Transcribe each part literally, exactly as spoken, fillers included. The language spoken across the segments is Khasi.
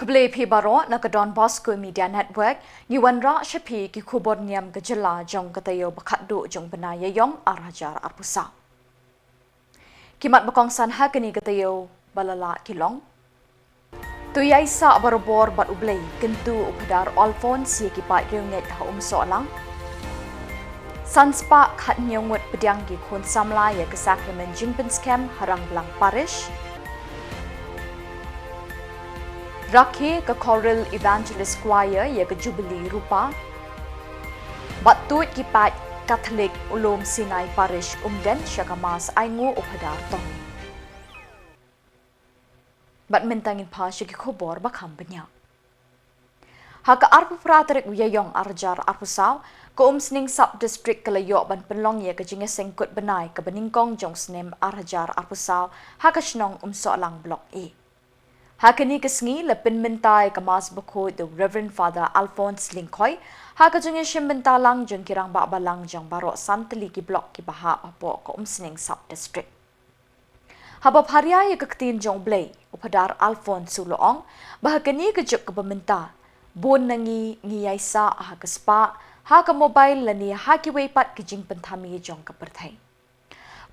Khublei phi baroh na ka Don Bosco Media Network, ngi wanrah sha phi ki khubor niam ka jylla jong ka taïew ba khatduh jong u bnai Ïaïong ar hajar arphew saw. Ki mat ba kongsan ha kane ka taïew ba la lah ki long: To ïaisah barabor bad U Blei, kyntu u Phadar Alphonse ïa ki paid riewngeit ha Umsohlang. San spah khathynñiew ngut pdiang ki khun samla ïa ka sakramen jingpynskhem ha Rangblang Parish. Rakhe ka Choral Evangelist Choir ïa ka Jubilee Rupa. Bad tuid ki paid Katholik u Lum Sinai Parish Umden sha ka Mass ainguh u Phadar Tong. Bad mynta ngin phai sha ki khubor ba kham bniah. Ha ka arphew phra tarik u Ïaïong ar hajar arphew saw, ka Umsning Sub District ka la ïoh ban pynlong ïa ka jingïaseng kut bnai kaba nyngkong jong u snem ar hajar arphew saw ha ka shnong Umsohlang Block A. Ha kane ka sngi la pynmynta ïa ka Mass bakhuid da u Reverend Father Alphonse Lyngkhoi ha ka jingïashim bynta lang jong ki rangbah balang jong baroh san tylli ki block kiba hap hapoh ka Umsning Sub District. Haba pharia ïa ka ktien jong U Blei, u Phadar Alphonse u la ong ba ha kane ka juk kaba mynta, bun na ngi ngi ïaisah ha ka spah, ha ka mobile lane ha kiwei pat ki jingpynthame jong ka pyrthei.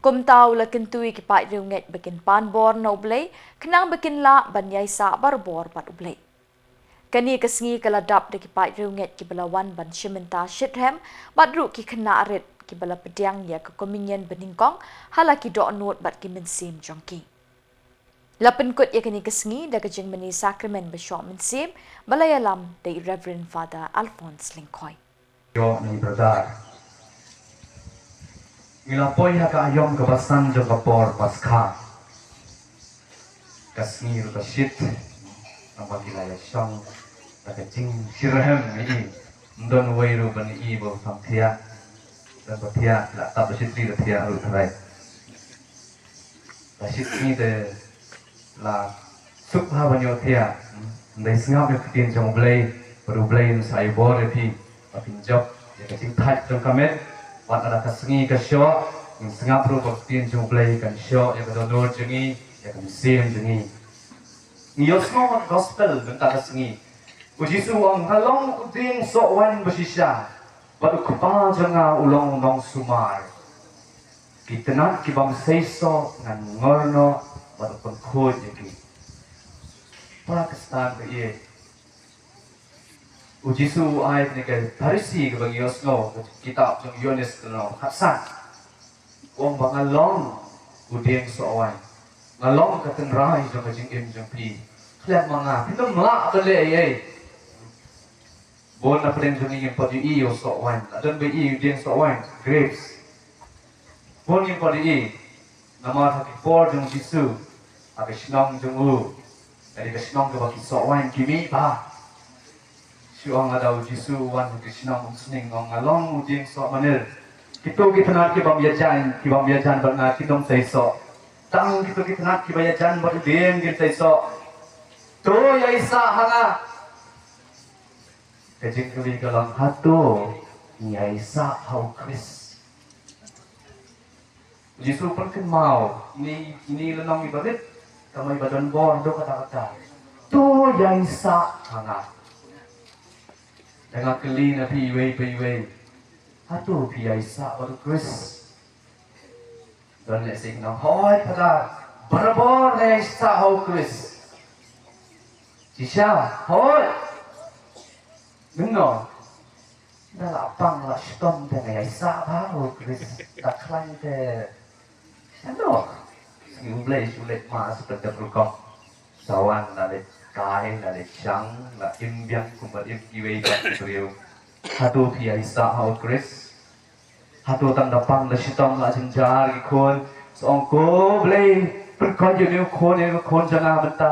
Kumta u la kyntu ïa ki paid riewngeit ba kin pan bor na U Blei, khnang ba kin lah ban ïaisah barabor bad U Blei. Kane ka sngi ka la dap da ki paid riewngeit kiba la wan ban shim bynta shitrhem, bad ruh ki khynnah rit kiba la pdiang ïa ka Communion banyngkong ha la ki dohnud bad ki mynsiem jong ki. La pynkut ïa kane ka sngi da ka jingmane sakramen ba shoh mynsiem ba la ïalam da i Reverend Father Alphonse Lyngkhoi. Ïoh na i brother. Ngi la poi ha ka aïom kaba san jong ka por Paskha. Ka sngi ruh ka shit. Naba ngi la ïashong da ka jingshitrhem ngi i. Ym don uwei ruh ban i ba u sam thiah. Don ba thiah, la tap ba shit ri ba thiah ruh tharai. La shit sngi te la suk ha ban ïohthiah. Ym dei sngap ïa ka ktien jong U Blei, bad U Blei un sa ai bor ïa phi ba phin jop ïa ka jingthait jong ka met. Bad lada ka sngi ka shoh, ngin sngap ruh ba ka ktien jong U Blei kan shoh ïa ka dohnud jong ngi, ïa ka mynsiem jong ngi. Ngi ïohsngew ha ka gospel mynta ka sngi, u Jisu u ong, nga long u dieng soh waiñ ba shisha, bad u Kpa jong nga u long u nongsumar. Ki tnat ki bym seisoh ngan ngor noh bad u pynkhuid ïa ki. Para Khristan ba ïeit, u Jisu u ai kane ka parisi kaba ngi ïohsngew ha ka kitab jong u Ïoannis ka lynnong khatsan. U ong ba nga long u dieng soh waiñ. Nga long ka tynrai jong ka jingim jong phi. Khlem ma nga phin ym lah ban leh ei ei. Bun na pdeng jong ngi ngim pat ïohi ïa u soh waiñ. La don ba ïohi ïa u dieng soh waiñ, grapes. Bun ngim pat ïohi. Namar ha ki por jong u Jisu, ha ka shnong jong u, ka dei ka shnong kaba ki soh waiñ ki mih bha. Shu ong lada u Jisu u wan ha ka shnong Umsning, u ong nga long u dieng soh manir. Kito ki tnat ki bym ïajan, ki bym ïajan bad nga kin ym seisoh. Tang kito ki tnat kiba ïajan bad u dieng kin seisoh. To ïaisah ha nga. Ka jingkylli ka long, hato ngi ïaisah ha u Khrist? U Jisu u pynkynmaw ine, ine i lynnong iba rit, ka mei ba don bor haduh katta katta. To ïaisah ha nga. Te nga kylli na phi iwei pa iwei, hato phi ïaisah bad u Khrist? Don lehse kin ong, hooid Phadar, barabor nga ïaisah ha u Khrist. Shisha, hooid. Mynno? Lada la pang la shitom te nga ïaisah bha ha u Khrist. Lada khlaiñ te, shano? Sngi U Blei shu leit mass, shu pyndep rukom. Sa wan la leit kai, la leit shang, la im biang kumba im kiwei pat ki briew. Hato phi ïaisah ha u Khrist? Hato tang da pang da shitom la jynjar ki khun, sa ong, ko Blei, pynkoit ïa une u khun, ïa une u khun jong nga mynta.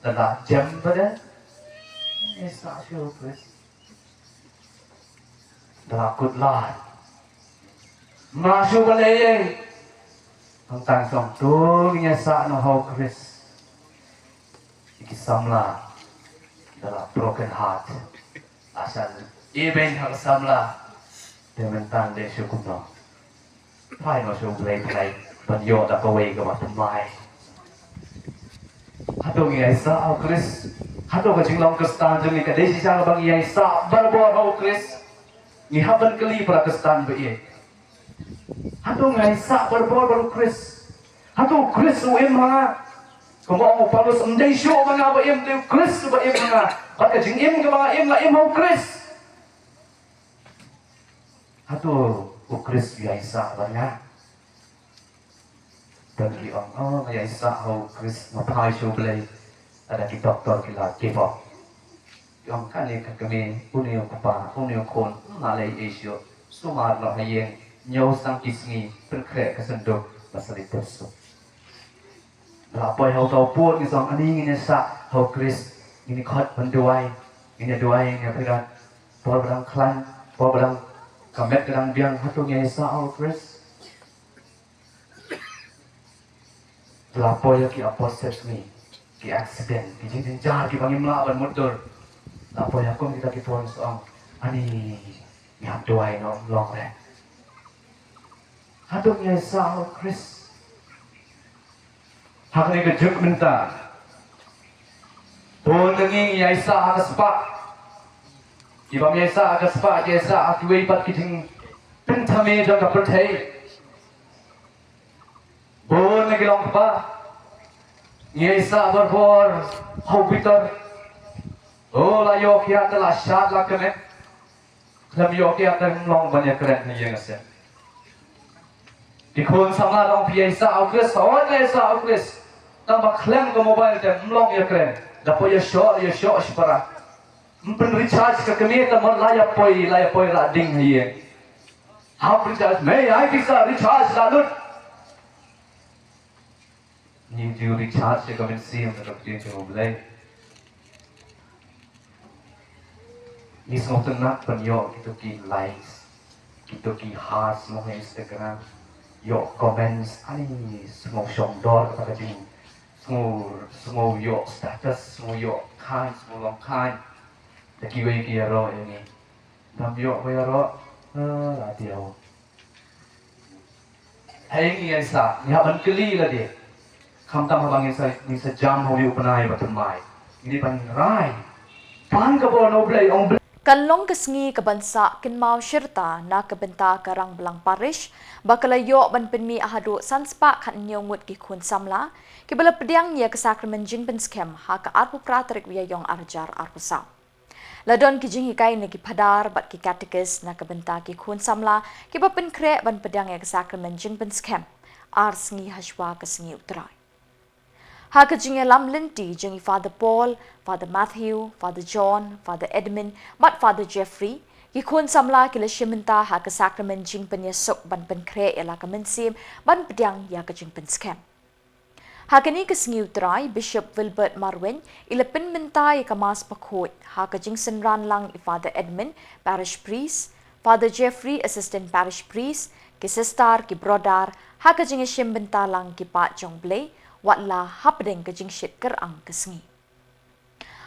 Lada jem pat de, ïaisah shuh ha u Khrist. Da la kut lad, ym lah shuh ban leh ei ei. Tang tang sa ong, to ngin ïaisah noh ha u Khrist. Ïa ki samla da la broken heart. Asal ibeiñ ha ka samla. Te mynta leh shuh kumno? Phai noh sha U Blei Blei ban ïoh da kawei kaba thymmai. Hato ngi ïaisah ha u Khrist? Hato ka jinglong Khristan jong ngi ka dei shisha ba ngi ïaisah barabor ha u Khrist? Ngi hap ban kylli para Khristan ba ïeit. Hato ngi ïaisah barabor bad u Khrist? Hato u Khrist u im ha nga? Kumba ong u Paulus, ym dei shuh ba nga ba im, dei u Khrist ba im ha nga. Bad ka jingim kaba nga im, nga im ha u Khrist. Hato u Khrist u ïaisah bad nga? Don ki ong, oh, nga ïaisah ha u Khrist, nga phai sha u Blei. Lada ki doktor ki la give up. Ki ong kane ka kmie, une u kpa, une u khun, ym leh ei ei shuh. Sumar noh ha ïing, ñiew sang ki sngi, pynkhreh ka synduk, ba sa leit pyrshah. La poi ha uta u pud ngi ong, ani ngin ïaisah ha u Khrist, ngin ïa khot ban duwai, ngin ïa duwai, ngin ïa pyrkhat. Por ba dang khlaiñ, por ba dang ka met ka dang biang, hato ngi ïaisah ha u Khrist? La poi ïa ki apostate ngi, ki accident, ki jingjynjar kiba ngim lah ban mutdur. La poi ïa kum kita ki por ngi ong, ani ngi hap duwai noh, ym long re. Hato ngi ïaisah ha u Khrist? Ha kane ka juk mynta, bun na ngi ngi ïaisah ha ka spah. Kiba ym ïaisah ha ka spah ki ïaisah ha kiwei pat ki jingpynthame jong ka pyrthei. Bun na ki longkpa ngi ïaisah barabor ha u bitar. O, la ïoh kiad te la shad la kmen. Khlem ïoh kiad te ym long ban ïakren ha ïing ha sem. Ki khun samla, ong phi ïaisah ha u Khrist, hooid nga ïaisah ha u Khrist. Tang ba khlem ka mobile te ym long ïakren. Da poi ïashoh, ïashoh shipara. Ym pyn recharge ka kmie te, mo la ïa poi, la ïa poi rah ding ha ïing. Hap recharge, mei ai pisa recharge la lut. Ngi ju recharge ïa ka mynsiem da ka ktien jong U Blei. Ngi sngewtynnat ban ïoh kito ki likes, kito ki hearts mo ha Instagram, ïoh comments, ani sngew shongdor kata ka jing, sngew, sngew ïoh status, sngew ïoh kind, sngew long kind. Da kiwei ki ïaroh ïa ngi. Ngam ïoh ba ïaroh, eh, la diaw. Hei ngi ïaisah, ngi hap ban kylli lade. Khamtam haba ngin sa, ngin sa jam ha u bnai ba thymmai, ngi dei ban rai. Pan ka bor na U Blei, ong Blei. Kan long ka sngi kaban sah kynmaw shirta na ka bynta ka Rangblang Parish, ba ka la ïoh ban pynmih haduh san spah khathynñiew ngut ki khun samla, kiba la pdiang ïa ka sakramen jingpynskhem ha ka arphew phra tarik u Ïaiong arhajar arphew saw. La don ki jinghikai na ki phadar bad ki katekis na ka bynta ki khun samla kiba pynkhreh ban pdiang ïa ka sakramen jingpynskhem ar sngi hashwa ka sngi U Trai. Ha ka jingïalam lynti jong i Father Paul, Father Matthew, Father John, Father Edmund bad Father Jeffrey, ki khun samla ki la shim bynta ha ka sakramen jingpynïasuk ban pynkhreh ïa la ka mynsiem ban pdiang ïa ka jingpynskhem. Ha kane ka sngi U Trai, Bishop Wilbert Marwein i la pynmynta ïa ka Mass Bakhuid ha ka jingsynran lang i Father Edmund, Parish Priest, Father Jeffrey, Assistant Parish Priest, ki sister, ki brother, ha ka jingïashim bynta lang ki paid jong U Blei, wat la hapdeng ka jingshit kyrang ka sngi.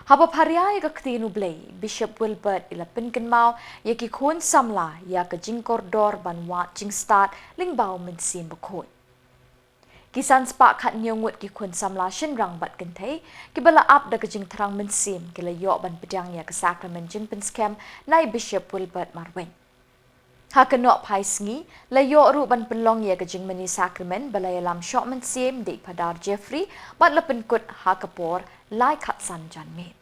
Haba pharia ïa ka ktien U Blei, Bishop Wilbert i la pynkynmaw ïa ki khun samla ïa ka jingkordor ban wad jingstad lyngba U Mynsiem Bakhuid. Ki san spah khathynñiew ngut ki khun samla shynrang bad kynthei, kiba la ap da ka jingthrang mynsiem, ki la ïoh ban pdiang ïa ka sakramen jingpynskhem na i Bishop Wilbert Marwein. Ha ka nohphai sngi, la ïoh ruh ban pynlong ïa ka jingmane sakramen ba la ïalam shoh mynsiem da i Phadar Jeffrey, bad la pynkut ha ka por lai khatsan janmiet.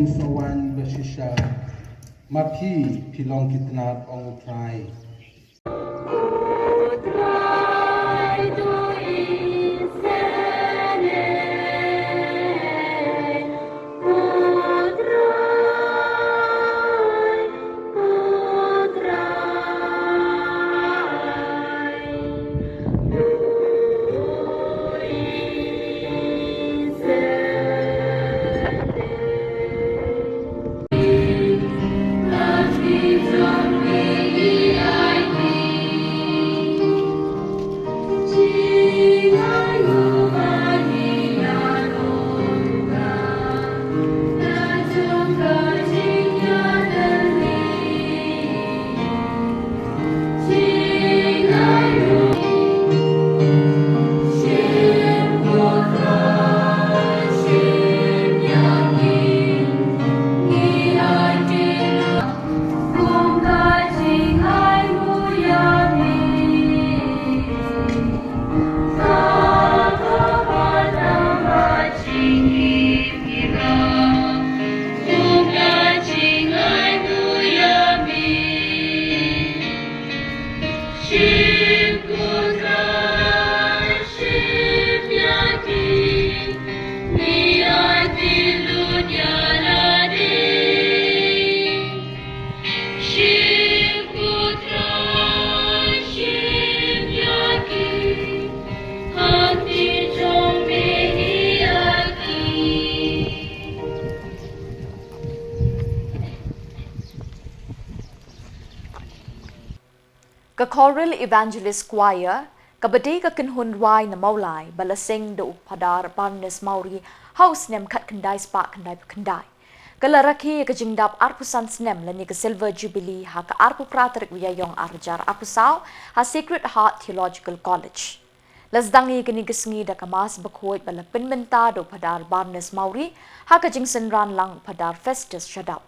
Sa wan ba shisha, ma phi, phi long ki tnat, ong U Trai. Ka Choral Evangelist Choir, kaba dei ka kynhun rwai na Mawlai, ba la seng da u Phadar Barnes Mawrie ha u snem khatkhyndai spah khyndaiphew khyndai, ka la rakhe ïa ka jingdap arphew san snem lane ka Silver Jubilee ha ka arphew phra tarik u Ïaïong arhajar arphew saw ha Sacred Heart Theological College. La sdang ïa kane ka sngi da ka Mass bakhuid ba la pynmynta da u Phadar Barnes Mawrie ha ka jingsynran lang u Phadar Festus Shadap.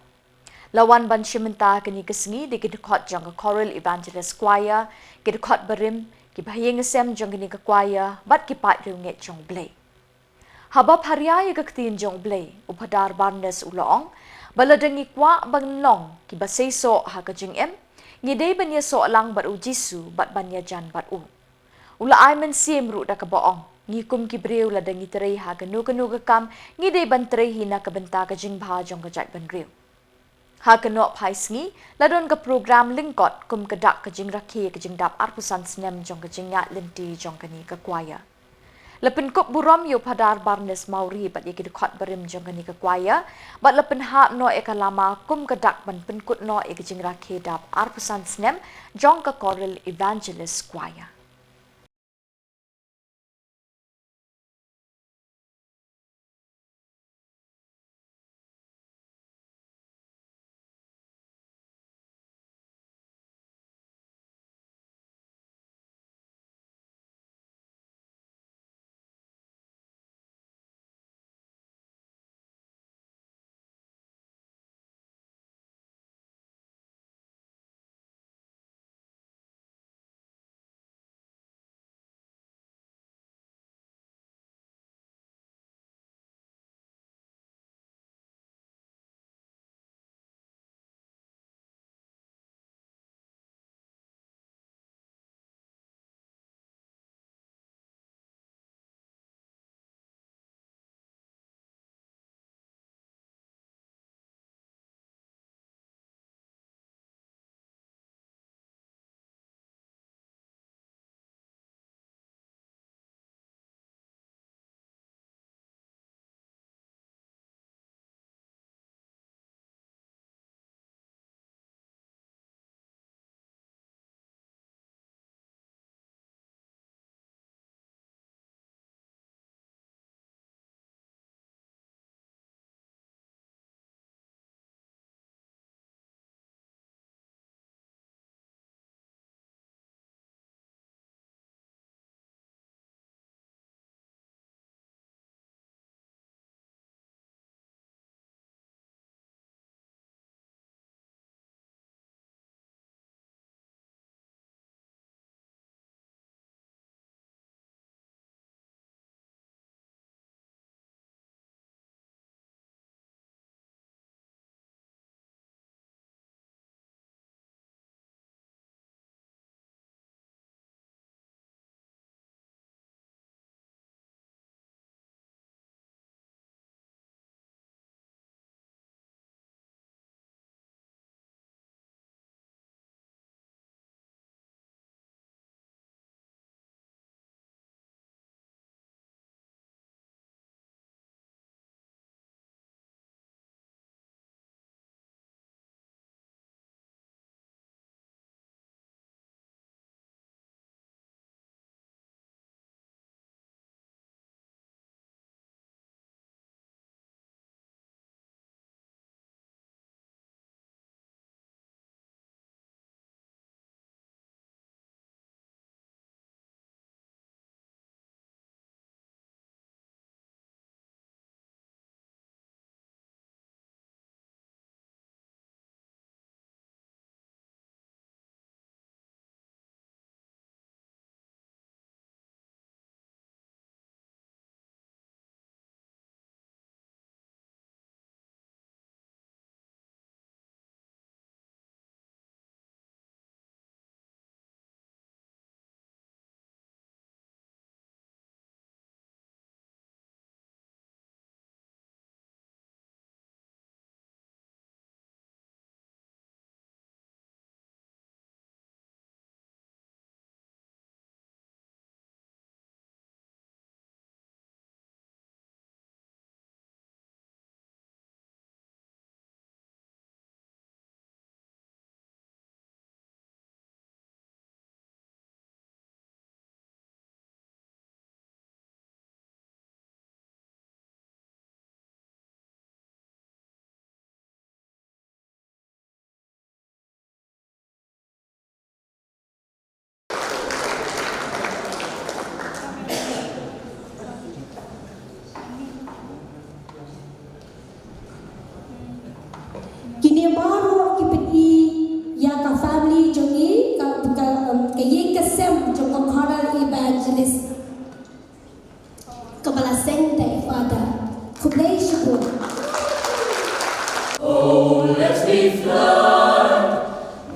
La wan ban shim bynta kane ka sngi da ki dkhot jong ka Choral Evangelist Choir, ki dkhot barim, ki bahaïing hasem jong kane ka choir, bad ki paid riewngeit jong U Blei. Haba pharia ïa ka ktien jong U Blei, u Phadar Barnes u la ong ba lada ngi kwah ban long kiba seisoh ha ka jingim, ngi dei ban ïasoh lang bad U Jisu bad ban ïajan bad u. U la ai mynsiem ruh da kaba ong, ngi kum ki briew lada ngi trei ha kano kano ka kam, ngi dei ban trei hi na ka bynta ka jingbha jong ka jaitbynriew. Ha ka nohphai sngi, la don ka program lyngkot kum ka dak ka jingrakhe ka jingdap arphew san snem jong ka jingïaid lynti jong kane ka choir. La pynkup burom ïa u Phadar Barnes Mawrie bad ïa ki dkhot barim jong kane ka choir, bad la pynhap noh ïa ka lama kum ka dak ban pynkut noh ïa ka jingrakhe dap arphew san snem jong ka Choral Evangelist Choir.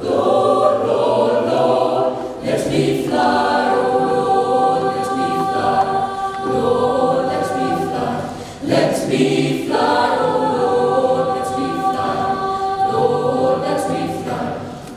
Lord, Lord, Lord, let me fly, oh Lord, let me fly. Lord, let me fly. Let me fly, oh Lord, let me fly. Lord, let me fly.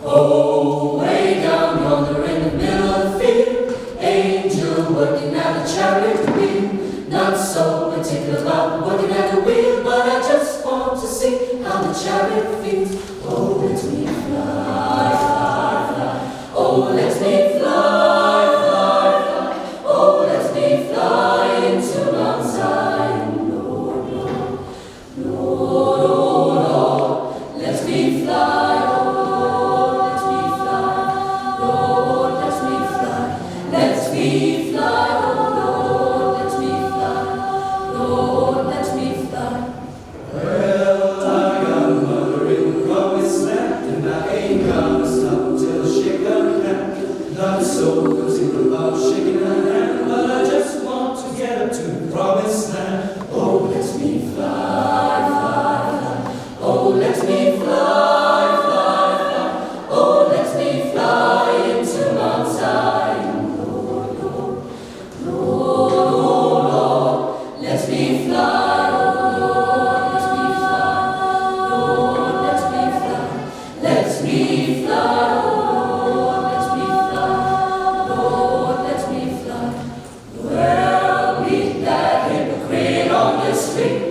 Oh, way down yonder in the middle of the field, angel working at a chariot wheel. Not so particular about working at the wheel, but I just want to see how the chariot feels. Oh, let me fly, fly, fly. Oh, let me fly, fly, fly. Oh, let me fly into Mount Zion, Lord, Lord. Lord, oh Lord, let me fly, oh Lord, let me fly. Lord, let me fly. Let me fly, oh Lord, let me fly. Lord, let me fly. Well, I am wandering from this land, and I ain't gonna stop till I shake her hand. Not so concerned about shaking her hand, but I just want to get her to the promised land. Oh, let me fly, fly, fly. Oh, let me fly, fly, fly. Oh, let me fly into Mount Zion, Lord, Lord. Lord, oh Lord, let me fly, oh Lord, let me fly, Lord, let me fly, let me fly, oh Lord, let me fly, Lord, let me fly. Well, meet that hypocrite on the street.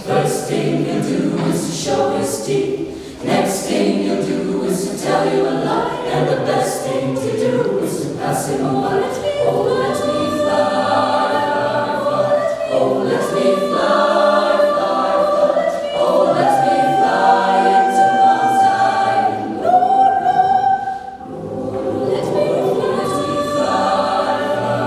First thing he'll do is to show his teeth. Next thing he'll do is to tell you a lie. And the best thing to do is to pass him a white. Oh, let me fly, fly, fly. Oh, let me fly, fly, fly. Oh, let me fly into Mount Zion. Let me fly, fly, fly.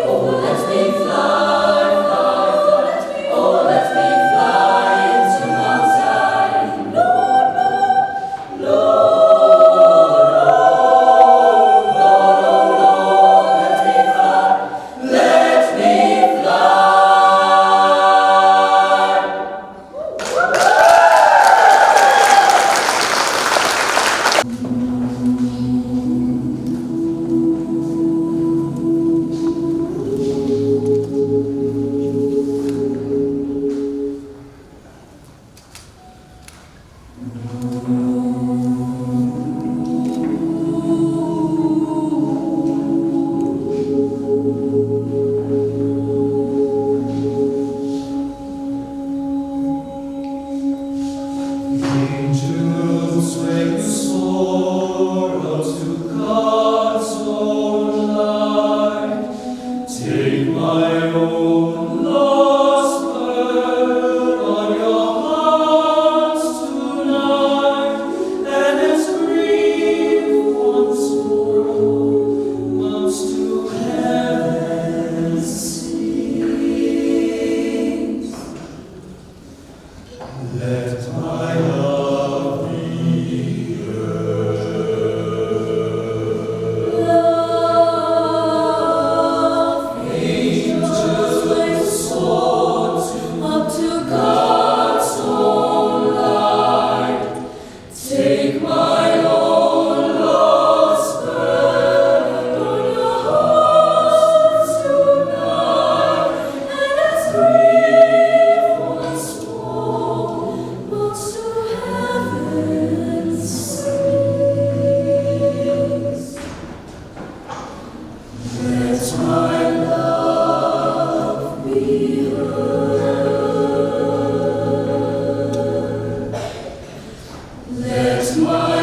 Oh, let me fly, fly, fly. Oh, let me fly into Mount Zion. Lord, Lord, Lord, Lord, Lord, Lord, let me fly. Let me fly. Angels, when you soar up to God's own light, take my own lost bird on your hearts tonight, and as grief once more mounts to heaven sings. Let my love be heard. Love angels, when you soar up to God's own light, take my own lost bird on your hearts tonight, and as grief once more mounts to heaven sings, let my love be heard. Let my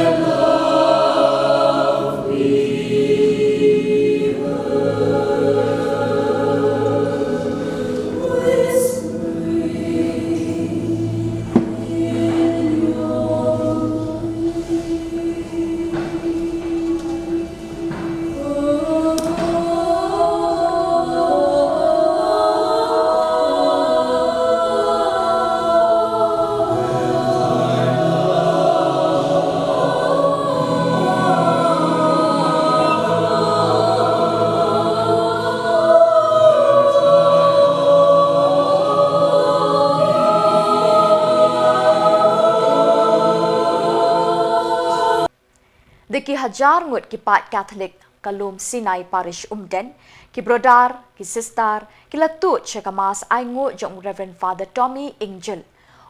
Te ki hajar ngut ki paid Katholik ka Lum Sinai Parish Umden, ki brother, ki sister, ki la tuid sha ka Mass ainguh jong u Reverend Father Tommy Ingjil,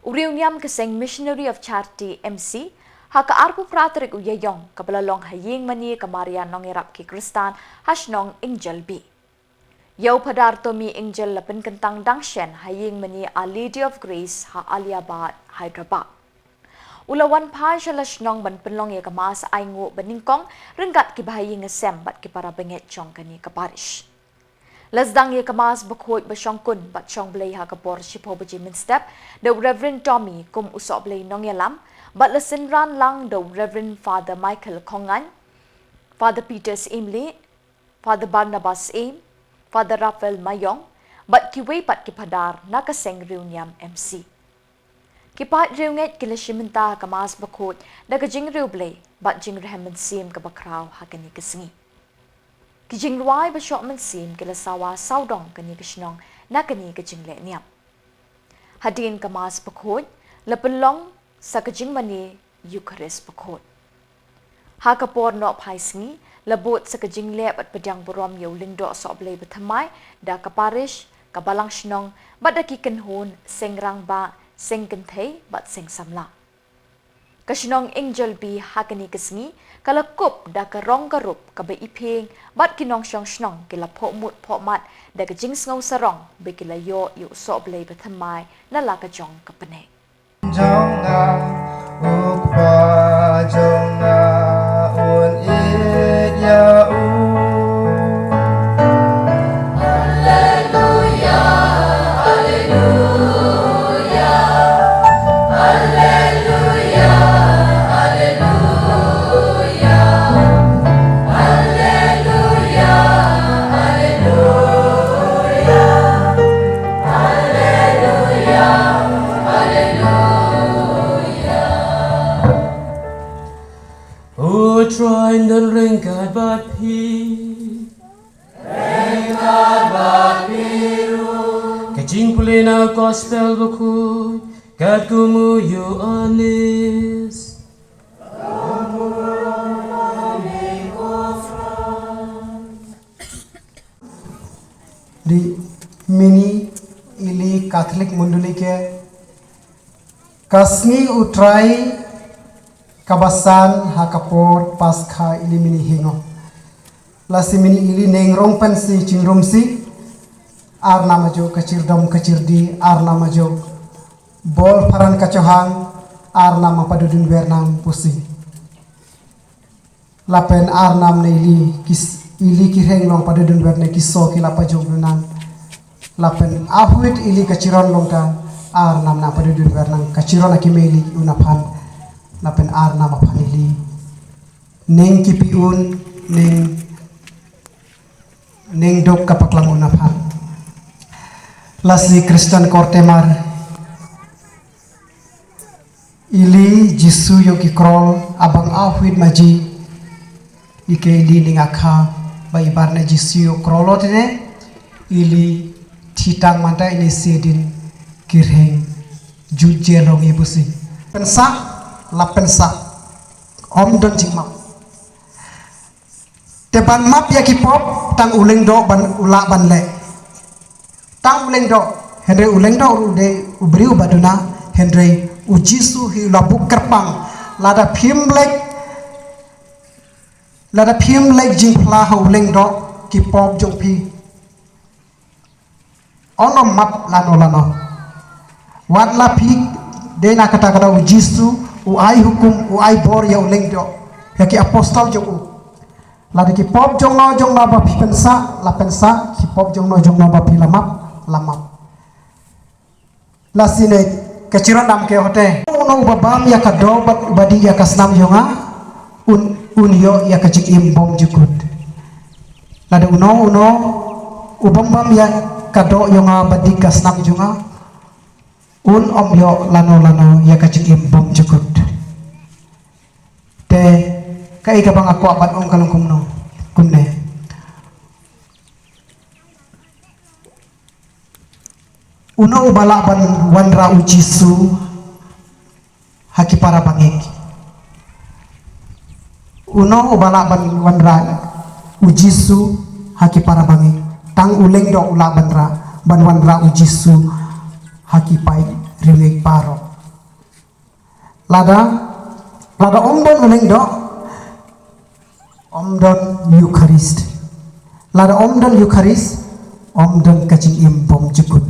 u riewniam ka seng Missionary of Charity M C, ha ka arphew phra tarik u Ïaïong, kaba la long ha ïing mane ka Maria Nongïarap ki Khristan ha shnong Ingjil B. Ïa u Phadar Tommy Ingjil la pynkyntang dang shen ha ïing mane A Lady of Grace ha Aliabad, Hyderabad. U la wan phai sha la shnong ban pynlong ïa ka Mass ainguh banyngkong ryngkat ki bahaïing hasem bad ki para bangeit jong kane ka parish. La sdang ïa ka Mass bakhuid bashongkun bad shongblei ha ka por shiphew baje mynstep da u Reverend Tommy kum u sohblei nongïalam, bad la synran lang da u Reverend Father Michael Khongaiñ, Father Peter Syiemlieh, Father Barnabas Syiem, Father Raphael Mayong, bad kiwei pat ki phadar na ka seng riewniam M C. Ki paid riewngeit ki la shim bynta ha ka Mass bakhuid da ka jingriewblei bad jingrhem mynsiem kaba khraw ha kane ka sngi. Ki jingrwai bashoh mynsiem ki la sawa sawdong kane ka shnong na kane ka jingleh niam. Hadien ka Mass bakhuid, la pynlong sa ka jingmane Eukharist bakhuid. Ha ka por nohphai sngi, la bud sa ka jingleh bad pdiang burom ïa u Lyngdoh Sohblei Bathymmai da ka parish, ka balang shnong, bad da ki kynhun, seng rangbah, seng kynthei, bad seng samla. Ka shnong Ingjil B ha kane ka sngi, ka la kup da ka rong ka rup kaba iphieng, bad ki nongshong shnong ki la phohmut phohmat da ka jingsngew sarong ba ki la ïoh ïa u Sohblei Bathymmai na la ka jong ka bneng. Jong nga, u Kpa jong nga, un ïeit ïa u. Alleluia, alleluia, alleluia, alleluia, alleluia, alleluia, alleluia, alleluia. O Trai, ngan ryngkat bad phi. Ka jingpule na Gospel Bakhuid katkum u Ïoannis. Dei mini ili Katholik mondoli ke ka sngi u Trai kaba san ha ka por Paskha ili mini hi ngo. Lasi mini ili neng rong pen si chingrum si, ar nam ajo ka chirdom ka chirdi, ar nam ajo bol paran ka chohang, ar nam apa dudun wer nang pusi. Lapen ar nam ne ili ki s-, ili ki rheng long padadun wer ne ki so ki la pajok nang. Lapen ahwit ili ka chiron long ta ar nam na padadun wer nang ka chiron aki me ili un aphan. Lapen ar nam aphan ili neng kipi un neng neng dok ka paklang un aphan. Lasi Christian korte mar ili Jisu ïoh ki krol abang ahwit maji. Ike ili ning akha ba ibar na Jisu ïoh krol ot ne ili thitang manta ini sedin ki rheng jujel hong ibusi. Pensa la pensa om don jingmap. Te ban map ïa ki pop tang u Lyngdoh ban u lah ban leh. Tang u Lyngdoh, hynrei u Lyngdoh ruh u dei u briew ba duna, hynrei u Jisu hi u la buh kyrpang. Lada phim leh, lada phim leh jingphla ha u Lyngdoh ki pop jong phi. Ono map lano lano. Wat la phi dei na kata kata u Jisu u ai hukum u ai bor ïa u Lyngdoh ïa ki apostol jong u. Lada ki pop jong no jong no ba phi pensa la pensa ki pop jong no jong no ba phi la map la map. Lasi ne ka chiron dam ke hote. Uno uba bam ïa ka doh bad uba dih ïa ka snam jong nga. Un, un ïoh ïa ka jingim bymjukut. Lada uno uno uba bam ïa ka doh jong nga bad dih ka snam jong nga. Un ym ïoh lano lano ïa ka jingim bymjukut. Te kaei kaba nga kwah ban ong ka long kumno kumne. Uno uba lah ban wanrah u Jisu ha ki para bangeit. Uno uba lah ban wanrah u Jisu ha ki para bangeit. Tang u lyngdoh u lah ban rah, ban wanrah u Jisu ha ki paid riewngeit baroh. Lada, lada ym don u lyngdoh, ym don Eucharist. Lada ym don Eucharist, ym don ka jingim bymjukut.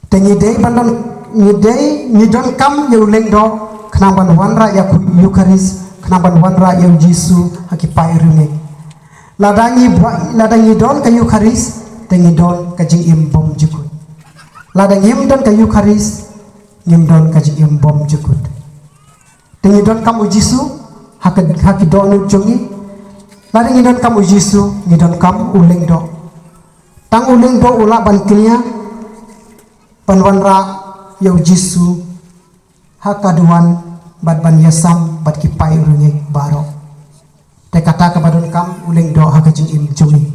Te ngi dei ban don, ngi dei, ngi donkam ïa u lyngdoh khnang ban wanrah ïa u Eucharist, khnang ban wanrah ïa u Jisu ha ki paid riewngeit. Lada ngi buh, lada ngi don ka Eucharist, te ngi don ka jingim bymjukut. Lada ngim don ka Eucharist, ngim don ka jingim bymjukut. Te ngi donkam u Jisu ha ka, ha ki dohnud jong ngi. Lada ngi donkam u Jisu, ngi donkam u lyngdoh. Tang u lyngdoh u lah ban kñia, ban wanrah ïa u Jisu ha ka duwan bad ban ïasam bad ki paid riewngeit baroh. Te kata kaba donkam u lyngdoh ha ka jingim jong ngi.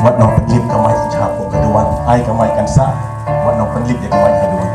Wat nang pynlip ka mic hapoh ka duwan, ai ka mic kan sah. Wat nang pynlip ïa ka mic ha duwan.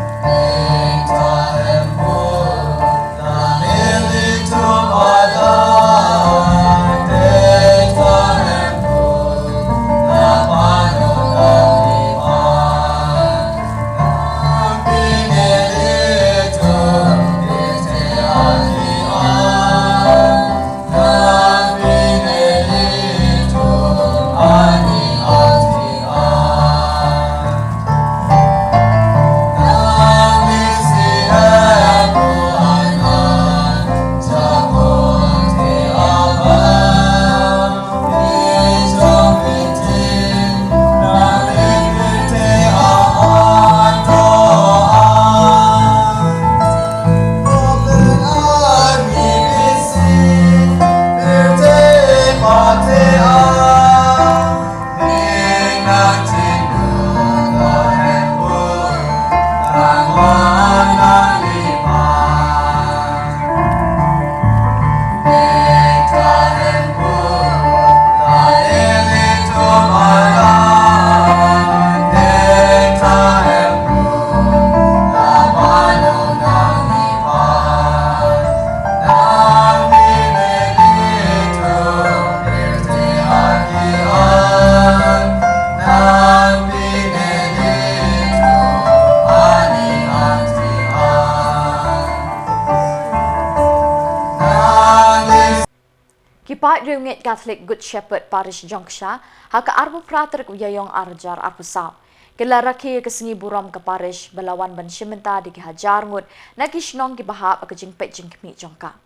Ki paid riewngeit Catholic Good Shepherd Parish Jongksha, ha ka arphew phra tarik u Ïaiong arhajar arphew saw, ki la rakhe ïa ka sngi burom ka parish ba la wan ban shim bynta da ki hajar ngut na ki shnong kiba hap ha ka jingpeit jingkhmih jong ka.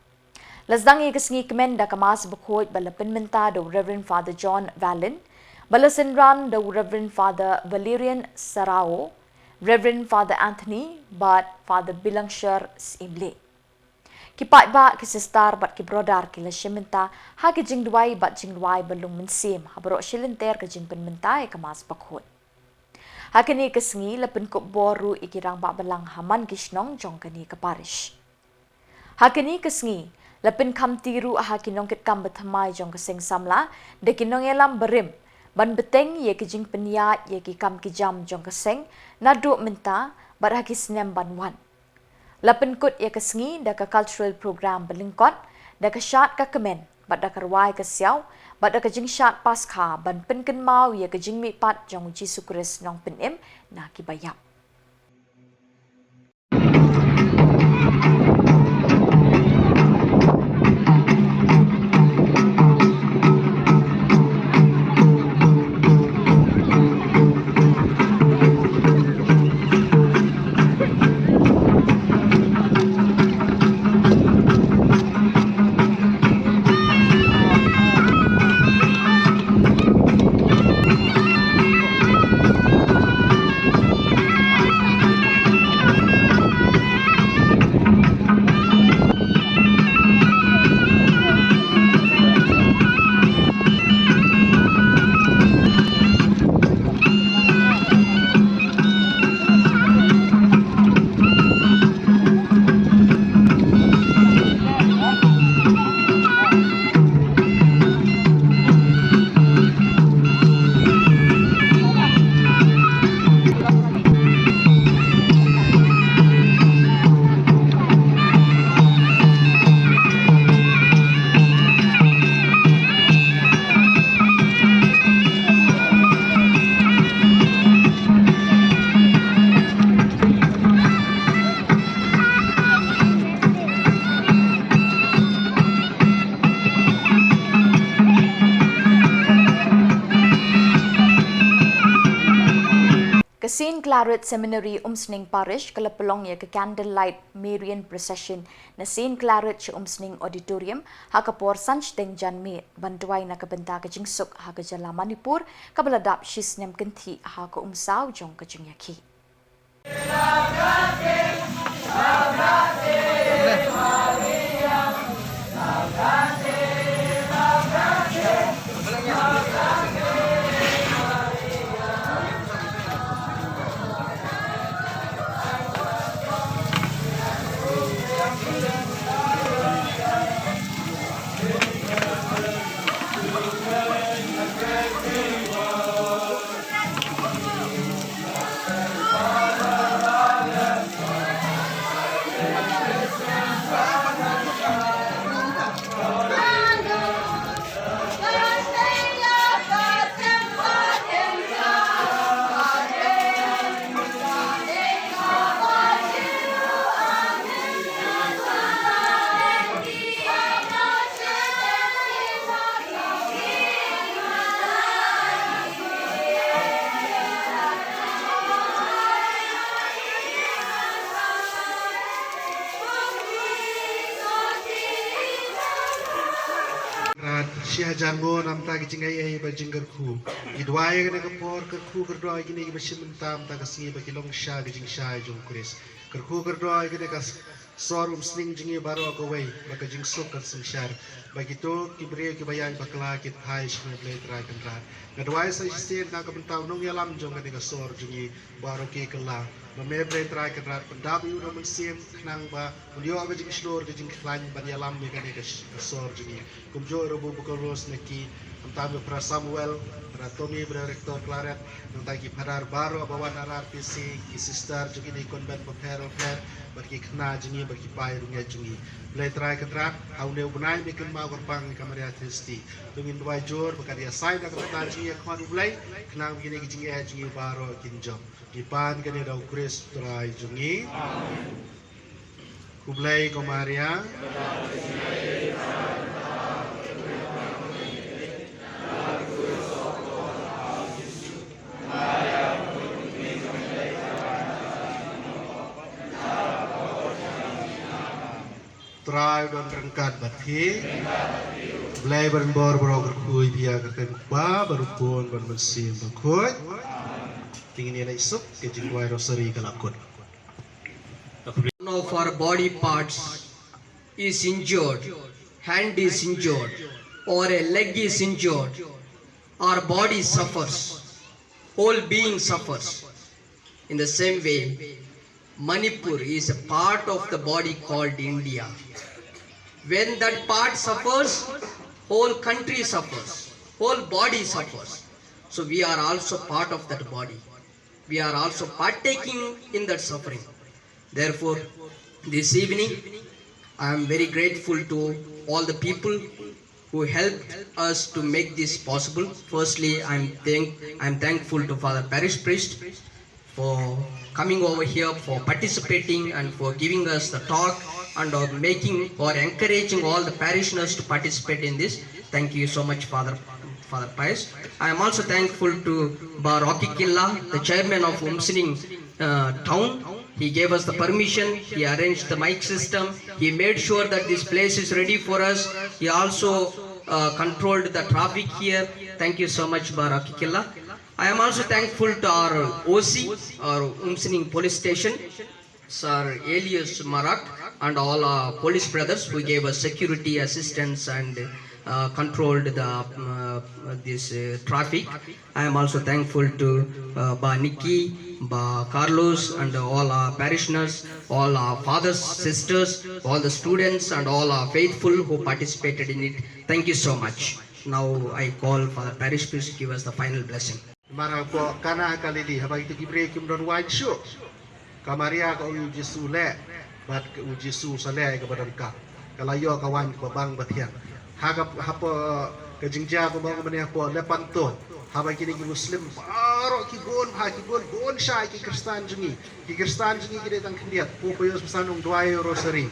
La sdang ïa ka sngi kmen da ka Mass Bakhuid ba la pynmynta da u Reverend Father John Vallin, ba la synran da u Reverend Father Valerian Sarao, Reverend Father Anthony bad Father Bilangshar Syiemlieh. Ki paidbah, ki sister bad ki brother ki la shim bynta ha ki jingduwai bad jingrwai ba long mynsiem ha baroh shi lynter ka jingpynmynta ïa ka Mass Bakhuid. Ha kane ka sngi la pynkup bor ruh ïa ki rangbah balang ha man ki shnong jong kane ka parish. Ha kane ka sngi la pynkhamti ruh ha ki nongkitkam bathymmai jong ka seng samla da ki nongïalam barim ban bteng ïa ki jingpynïaid ïa ki kam ki jam jong ka seng naduh mynta bad ha ki snem ban wan. La pynkut ïa ka sngi da ka cultural program ba lyngkot, da ka shad ka kmen, bad da ka rwai ka siaw, bad da ka jingshad Paskha ban pynkynmaw ïa ka jingmihpat jong u Jisu Khrist Nongpynim na kiba ïap. Saint Claret Seminary, Umsning Parish ka la pynlong ïa ka Candlelight Marian Procession na Saint Claret sha Umsning Auditorium ha ka por san shiteng janmiet ban duwai na ka bynta ka jingsuk ha ka jylla Manipur kaba la dap shi snem kynthih ha ka umsaw jong ka jingïakhih. Rat, shi hajar nguh namar ki jingaiei bad jingkyrkhu. Ngi duwai ïa kane ka por kyrkhu kyrdoh ïa kine kiba shim bynta mynta ka sngi ba ki long sha ka jingshai jong u Khrist. Kyrkhu kyrdoh ïa kane ka sor Umsning jong ngi baroh kawei, ba ka jingsuk kan synshar. Ba kito ki briew kiba ïaid bakla kin phai sha me Blei Trai Kynrad. Nga duwai sa shisien na ka bynta u nongïalam jong kane ka sor jong ngi baroh ki kylla. Ba me Blei Trai Kynrad pyndap ïa u da u mynsiem khnang ba un ïoh ka jingshlur ka jingkhlaiñ ban ïalam ïa kane ka sh-, ka sor jong ngi. Kumjuh ruh u Bukoros na ki, nangta u Phadar Samuel, Phadar Tommy, Brother Rector Claret, nangta ki Phadar baroh ba wan na R R P C, ki sister jong kine ki convent bapher bapher, bad ki khynnah jong ngi, bad ki paid rungeit jong ngi. Blei Trai Kynrad, ha une u bnai me kynmaw kyrpang ïa ka Maria Theisotti. To ngin duwai jur ba kan ïasaid da ka bynta jong ngi ha khmat u Blei, khnang ba kine ki jingeh jong ngi baroh kin jop. Ngi pan kane da u Khrist Trai jong ngi. Khublei ko Maria. Trai u don ryngkat bad phi. Blei ban bor baroh kyrkhu ïa phi ha ka kyrteng u Kpa bad u Khun bad u Mynsiem Bakhuid. Te ngin ïa leit suk, ka jingduwai rosary ka la kut. One of our body parts is injured, hand is injured, or a leg is injured, our body suffers, whole being suffers. In the same way, Manipur is a part of the body called India. When that part suffers, whole country suffers, whole body suffers. So we are also part of that body. We are also partaking in that suffering. Therefore, this evening, I am very grateful to all the people who helped us to make this possible. Firstly, I'm thank-, I'm thankful to Father Parish Priest for coming over here, for participating, and for giving us the talk, and for making or encouraging all the parishioners to participate in this. Thank you so much, Father, Father Pius. I am also thankful to Ba Rocky Killa, the chairman of Umsning, uh, town. He gave us the permission, he arranged the mic system, he made sure that this place is ready for us. He also, uh, controlled the traffic here. Thank you so much, Ba Rocky Killa. I am also thankful to our O C, our Umsning Police Station, Sir Elias Marak, and all our police brothers who gave us security assistance and, uh, controlled the, um, uh, this, uh, traffic. I am also thankful to, uh, Ba Nikki, Ba Carlos, and all our parishioners, all our fathers, sisters, all the students, and all our faithful who participated in it. Thank you so much. Now I call Father Parish Priest to give us the final blessing. Namar hapoh Kana ha Galili, haba kito ki briew kim don waiñ shuh, ka Maria ka ong ïa u Jisu leh, bad u Jisu u sa leh ïa kaba donkam. Ka la ïoh ka waiñ kaba bang ba thiang. Ha ka, hapoh ka jingjia kumba ong mynne hapoh Lepanto, haba kine ki Muslim baroh ki bun, ha ki bun, bun shai ki Khristan jong ngi. Ki Khristan jong ngi ki dei tang khyndiat, Pope Pius ba san ong duwai rosary.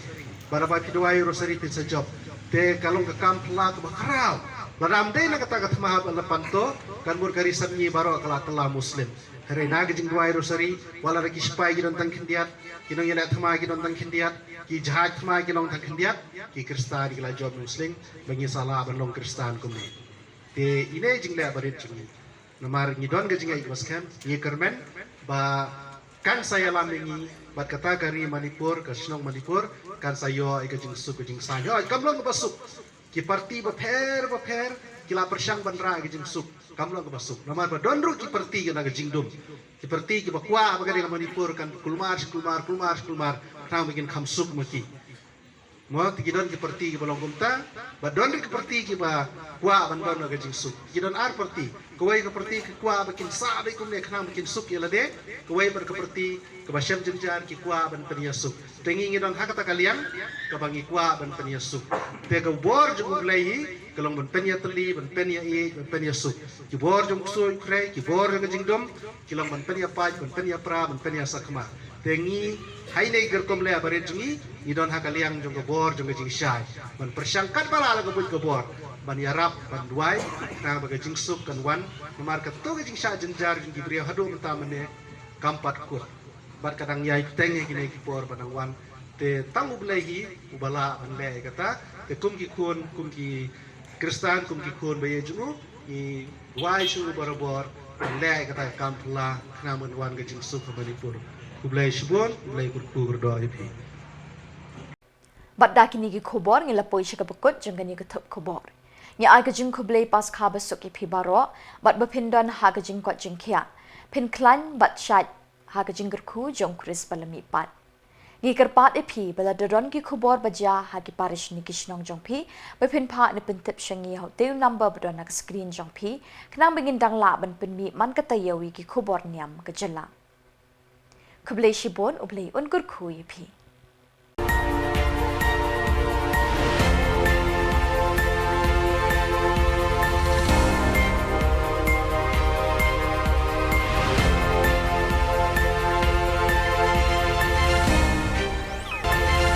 Bad haba phi duwai rosary phin sa jop. Te ka long ka kam phylla kaba khraw. Lada ym dei na kata ka thma ba la pan to, kan mut ka ri samñi baroh ka la tylla Muslim. Hynrei na ka jingduwai rosari, wat la ki sipai ki don tang khyndiat, ki nongïaleh thma ki don tang khyndiat, ki jahaj thma ki long tang khyndiat, ki Khristan ki la jop Muslim, ba ngi sa lah ban long Khristan kumne. Te ine i jingleh barit jong ngi. Namar ngi don ka jingngeit ba skhem, ngi kyrmen ba kan sa ïalam ïa ngi bad kata ka ri Manipur, ka shnong Manipur, kan sa ïoh ïa ka jingsuk ka jingsaiñ. Hooid, kam long kaba suk. Ki parti bapher bapher ki la pyrshang ban rah ïa ka jingsuk. Kam long kaba suk. Namar ba don ruh ki parti ki na ka jingdum. Ki parti kiba kwah ba ka ri Manipur kan kulmar shi kulmar, kulmar shi kulmar, khnang ba kin kham suk ma ki. Mo, te ki don ki parti kiba long kumta, ba don ruh ki parti kiba kwah ban don ka jingsuk. Ki don ar parti. Kawei ka parti ka kwah ba kin sah beit kumne khnang ba kin suk ïa lade. Kawei pat ka parti kaba shem jynjar ki kwah ban pynïasuk. Te ngi ngi don ha kata ka liang kaba ngi kwah ban pynïasuk. Te ka bor jong U Blei hi ka long ban pynïatylli, ban pynïaïeit, ban pynïasuk. Ki bor jong u ksuid u khrei, ki bor jong ka jingdum, ki long ban pynïapait, ban pynïapra, ban pynïasakma. Te ngi, ha ine i rukom leh barit jong ngi, ngi don ha ka liang jong ka bor jong ka jingshai. Ban pyrshang katba lah la ka buit ka bor ban ïarap, ban duwai, khnang ba ka jingsuk kan wan. Namar kato ka jingshah jynjar jong ki briew haduh mynta mynne kam pat kut. Bad ka dang ïai bteng ïa kine ki por ba dang wan. Te tang U Blei hi uba lah ban leh ïa kata. Te kum ki khun, kum ki Khristan, kum ki khun ba ïeit jong u, ngi duwai sha u barabor ban leh ïa kata ka kam phylla khnang ban wan ka jingsuk ha Manipur. Khublei shibun, U Blei kyrkhu kyrdoh ïa phi. Bad da kine ki khubor ngi la poi sha kaba kut jong kane ka thup khubor. Ngi ai ka jingkhublei Paskha basuk ïa phi baroh, bad ba phin don ha ka jingkoit jingkhiah, phin khlaiñ bad shait ha ka jingkyrkhu jong u Khrist ba la mihpat. Ngi kyrpad ïa phi ba lada don ki khubor ba jia ha ki parish ne ki shnong jong phi, ba phin phah ne pyntip sha ngi ha utei u number ba don ha ka screen jong phi, khnang ba ngin dang lah ban pynmih man ka taïew ïa ki khubor niam ka jylla. Khublei shibun, U Blei un kyrkhu ïa phi.